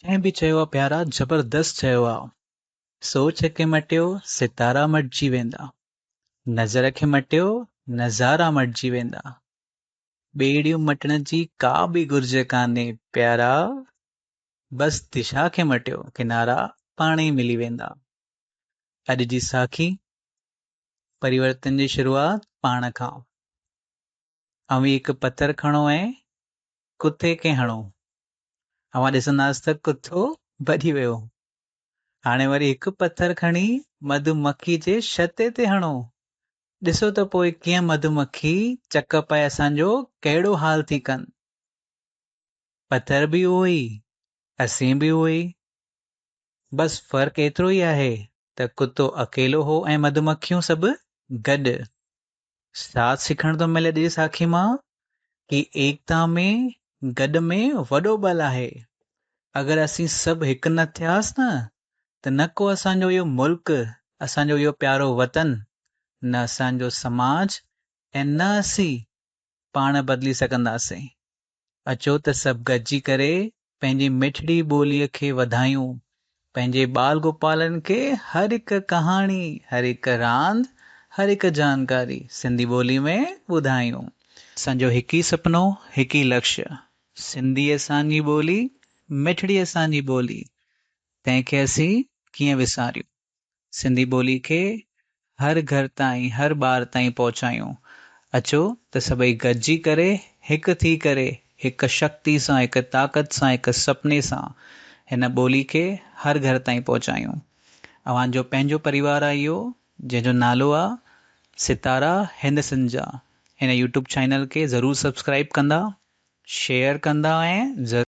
جنهن به چيو آ پيارا زبردست چيو آ. سوچ کي مٽيو ستارا مٽجي ويندا. نظر کي مٽيو نظارا مٽجي ويندا. ٻيڙيون مٽڻ جي ڪا به گهرج ڪانهي پيارا. بس دشا کي مٽيو ڪنارا پاڻ ئي ملي ويندا. اڄ جي ساکي پريورتن جي شروعات پاڻ کان. اوهين هڪ پٿر کڻو ۽ ڪتي کي هڻو. اوهان ڏسنداس ته ڪتو ڀڄي ويو. هاڻي وري هڪ پٿر کڻي مڌومکي جي ڇتي تي هڻو. ڏسو ته پوء ڪيئن مڌومکي چڪ پائي اسان جو ڪهڙو حال ٿي ڪن. پٿر به اهو ئي، اسين به اهو ئي. بس فرق ايترو ئي آهي ته ڪتو اڪيلو هو ۽ مڌومکيون سڀ گڏ. ساٿ سکڻ ٿو ملي اڄ جي ساکي مان ڪي ايڪتا ۾ گڏ ۾ وڏو ٻل آهي. اگر اسين سڀ هڪ نه ٿياس نه ته نه ڪو اسان جو اهو ملڪ، اسان جو اهو پيارو وطن، نه اسان جو سماج ۽ نه اسين پاڻ بدلي سگهنداسين. اچو ته سڀ گڏجي ڪري پنهنجي مٺڙي ٻوليء کي وڌايون، پنهنجي ٻال گوپالن کي هر هڪ ڪهاڻي، هر هڪ راند، هر هڪ جانڪاري سنڌي ٻولي ۾ ٻڌايون. اسان جو هڪ ئي سپنو، هڪ ئي لڪشيه، سنڌي اسان جي ٻولي، مٺڙي اسان جي ٻولي، تنهن کي اسين ڪيئن وساريون. سنڌي ٻولي کي هر گهر تائين، هر ٻار تائين پهچايون. اچو ته سڀئي گڏجي ڪري، هڪ ٿي ڪري، هڪ شڪتي سان، هڪ طاقت سان، هڪ سپني سان هن ٻولي کي هر گهر تائين پهچايون. اوهان جو پنهنجو پريوار آهي اهو، جنهن جو نالو آهي ستارا هند سنڌ جا. هن يوٽيوب چينل کي ضرور سبسڪرائب ڪندا، شيئر ڪندا ۽ ضرور